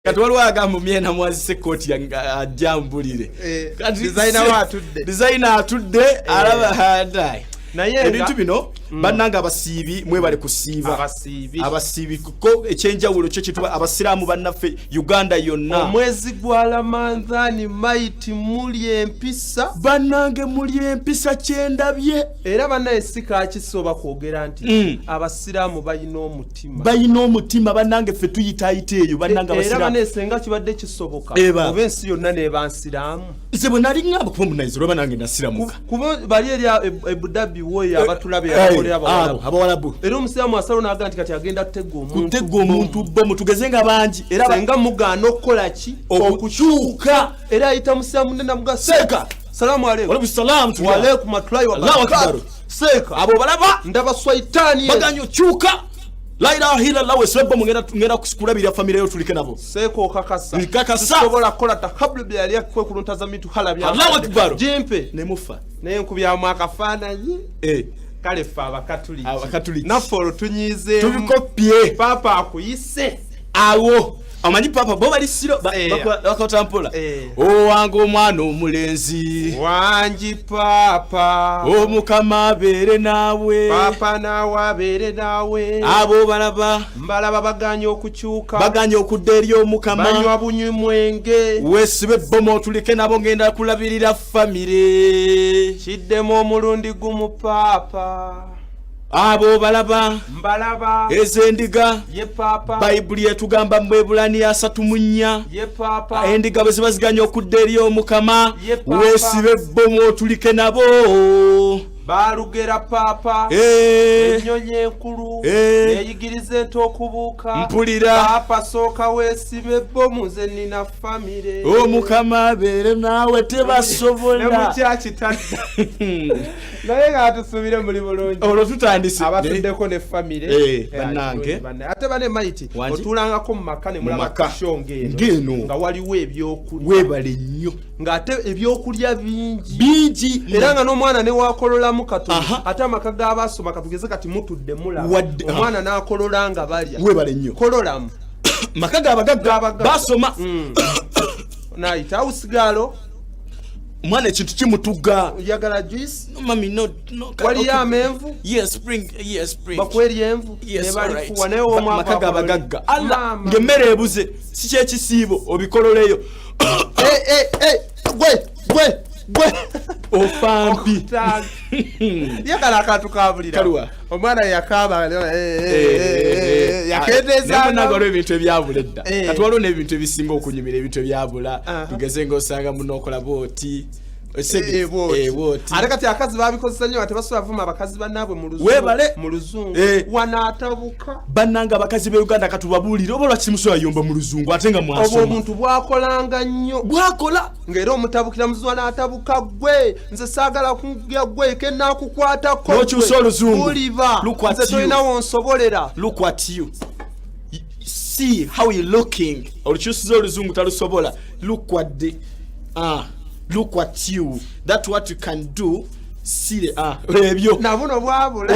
Kati waliwo agamba omyena mwazise kooti ajja mbulire. Kati Designer we atudde. Designer atudde alaba adai. Naye nga- Ebintu bino, bannange abasiibi, mwebale kusiiba. Abasiibi. Abasiibi ko ekyenjawulo kyo kyetuba abasiraamu bannaffe Uganda yonna. Omwezi gwa Ramadhani, maiti muli empisa. Bannange muli empisa, kyendabye. Era bannaye si kakisoba kwogera nti abasiraamu balina omutima. Balina omutima, bannange. Ffe tuyitaayita eyo, bannange Era abasiraamu. bannaye senga kibadde kisoboka Eba. oba ensi yonna neba nsiraamu. Nze bwe nali ŋŋamba kuba munayizi olwaba nange nasiramuka. Kuba bali eri ebudabi woyo abatulabe abakolera Abo abawalabu. Abawalabu. Era omusiraamu asalo naga nti kati agenda kutega omuntu. Kutega omuntu bomu, tugeze nga bangi era Senga mugaana okukola ki? Okukyuka. Era ayita musiraamu nne namuga, "Seeka, salaamu aleikum." Walekum salaam tulya. Waalaikum atulayi. Allahu akbar. Seeka, Abo balaba ndaba swaitaani. Baganya okyuka, la ilaha illallah, wesibe bomu, ngenda kulabirira famire yo, tulike nabo. Seeka, okakasa? Nkakasa. Tusobola kukola tahabulu byeyali akwekuluntaza mitu hala. Allahu akbar. Jimpe. Nemufa. Naye nkubyamu akafaananyi. Kale ffe Abakatuliki, Abakatuliki. naffe olwo tunyiizeemu. Tubikopye. Paapa akuyise. Awo omanyi papa bo bali siro bakota mpola. Owange omwana omulenzi. Wangi paapa. Omukama abeere naawe. Paapa naawe abeere naawe. Abo balaba. Mbalaba baganye okukyuka. Baganye okudda eri Omukama. Banywa bunywi mwenge. Weesibe bomu otulike nabo, ngenda kulabirira famire. Kiddemu omulundi gumu, paapa. Abo balaba. Mbalaba. Ez'endiga. Ye paapa. Bayibuli etugamba mu Ebulaniya 34. Ye paapa. Endiga bwe ziba ziganye okudda eri Omukama, Ye Papa. weesibe bomu otulike nabo. Balugera paapa. Ennyonyi enkulu neyigiriza ente okubuuka. Mpulira. Paapa, sooka weesibe ebbomu, nze nina famire. Omukama abeere naawe, tebasobola. Nemukyakitadda naye nga tusubire muli bulungi. Olwo tutandise. Abatuddeko ne famire. Bannange. Ate bane maiti Wangi? Otuulangako mu maka ne mulaba Maka. kushonga eno Ng'eno. nga waliwo ebyokulya. Weebale nnyo. Ng'ate ebyokulya bingi. Bingi. Era nga n'omwana newakololamu katono. Ate amaka g'abasoma, katugeze kati mutudde mulaba omwana n'akolola nga balya. Weebale nnyo. Kololamu. Maka g'abagagga. G'abagagga. Basoma. Nayita awusigaalo. Omwana ekintu kimutuga. Oyagala juice? No, mami, no, no. Waliyo Okay. amenvu? Yes, bring, yes, bring. Bakweri envu. Yes, ne alright. balikuwa naye omwavu Maka g'abagagga, Allah. Maama. Ng'emmere ebuze, si kyekisiibo obikololeyo. Eh, eh, eh, gwe gwe gwe. Ofampi. Yagala akantu kabulira. Kaluwa? Omwana yakaaba Naye munnange, waliwo yakendeeza. ebintu ebyabula edda. Kati waliwo n'ebintu ebisinga okunyumira, ebintu ebyabula. Tugeze ngaosanga munookola bwoti. Bwoti. Bwoti. Ate kati akazi babikozesa nnyo nga tebasobola vuma abakazi bannaabwe mu luzungu. Weebale. Mu luzungu. Wanaatabuka. Bannange abakazi be Uganda, katubabuulire oba lwaki musobola yomba mu luzungu ate nga Obwo mwasoma. obuntu bwakolanga nnyo. Bwakola. Ng'era omutabukira muzuwa n'atabuka, "Gwe nze saagala kugya, gwe kenakukwatako." N'okyusa oluzungu. Buliba. Look at Nze you. tolinawo nsobolera. Look at you. See how you looking. Olukyusiza oluzungu talusobola. Look what the, ah, look at you, that what you can do. See the, ah, ebyo. Nabuno bwabula.